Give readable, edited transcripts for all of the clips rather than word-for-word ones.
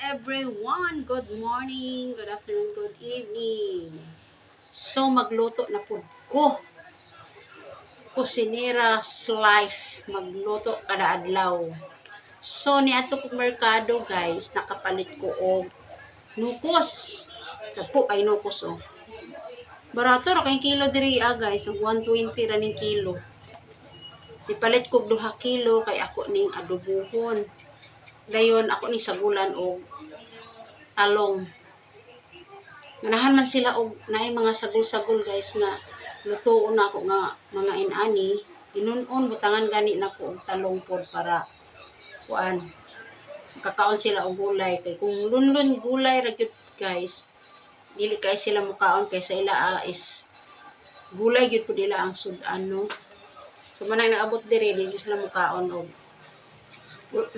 Everyone! Good morning, good afternoon, good evening. So magluto na pud ko. Kusinera's life, magluto kada adlaw. So niadto kog merkado, guys, nakapalit ko og nukos. Dagko kay nukos oh. Barato ra kay kilo diri ah, guys, ang 120 ra ning kilo. Ipalit kog 2 kilo kay ako ning adobohon. Dayon ako ning sagulan og talong. Ganahan man sila og naay mga sagol-sagol, guys, nga lutuon na ako nga mga inani, inunon butangan gani nako og talong pod para kuan, makakaon sila og gulay, kay kung lunlun gulay ra gyud, guys, dili kay sila mukaon kay sa ila ah, is gulay gyud pud nila ang sud-an, no. So manang naabot diri, dili sila mukaon og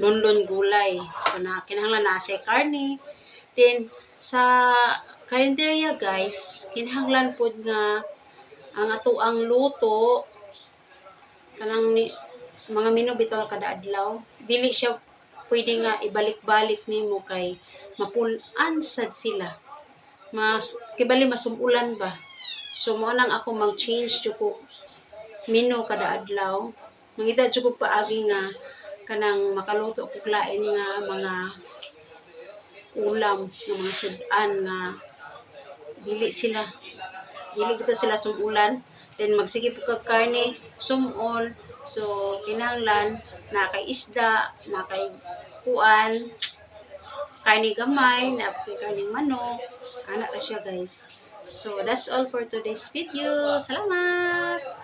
lunlun gulay. So na kinahanglan na siya karne. Then sa karinderya, guys, kinahanglan pod nga ang ato ang luto kanang ni, mga menu bitaw kada adlaw, dili siya pwede nga ibalik-balik nimo kay mapul-an sad sila, mas kibali masumulan ba. So mo nang ako mag-change jud ko menu kada adlaw. Mangita jud ko paagi nga kanang makaluto ko lain nga mga ulam, nga mga sud-an nga dili bitaw sila sumulan. Then magsige po kag karne, sumol. So kinahanglan na kay isda, na kay kuan, karne gamay, na kay karne manok, ana ra siya, guys. So that's all for today's video. Salamat.